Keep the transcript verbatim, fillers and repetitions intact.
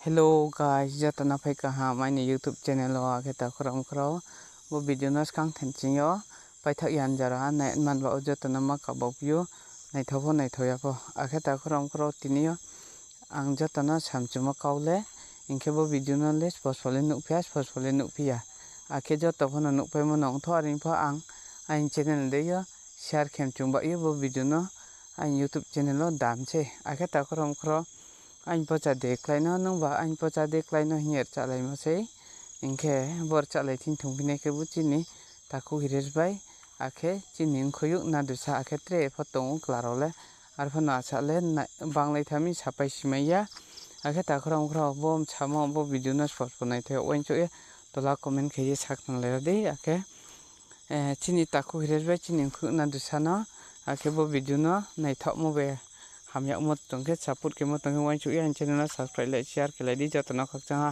Hello guys, joto no phai kaham aini YouTube channel wo, akhe takhu rao mkhu rao. Bo video no skang thenching yo paithaoh ya njara nai man ba wo joto no ma kabau phi ou, naithao pho naithao ya pho. Akhe takhu rao mkhu rao, tini yo ang joto no samchumo kau le, hing khe bo video no le spos pho le nuhphi ya, spos pho le nuhphi ya. Akhe joto pho no nuhpaimo no ongtho, are pho ang aini channel de yo share khe mchung ba ye bo video no aini YouTube channel wo dam se. Akhe takhu rao mkhu rao, aini pocha de klái no, nungba aini pocha de klái no hing ye rchahlaimo sei. Hing khe bo rchahlai thing thungphi nai khe bo chini takhu Hiresh bai, akhe chini mkhoyouh Nadusa, akhe tre pho tong ou kla rao le. Arphuh no asa le banglai tha mi, sapai simai ya. Akhe takhu rao mkhu rao, bo msamo bo video no spos pho naithao ya uaingsouh ye tola comment khe ye sakhnanglai ra di. Akhe chini takhu Hiresh bai chini mkhoyouh Nadusa no, akhe bo video no naithaohmo bai hamyagmo tong khe, support khemo tong khe, uaingsouh ye aini channel no subscribe, like, share khe lai di, joto no khakchang ha.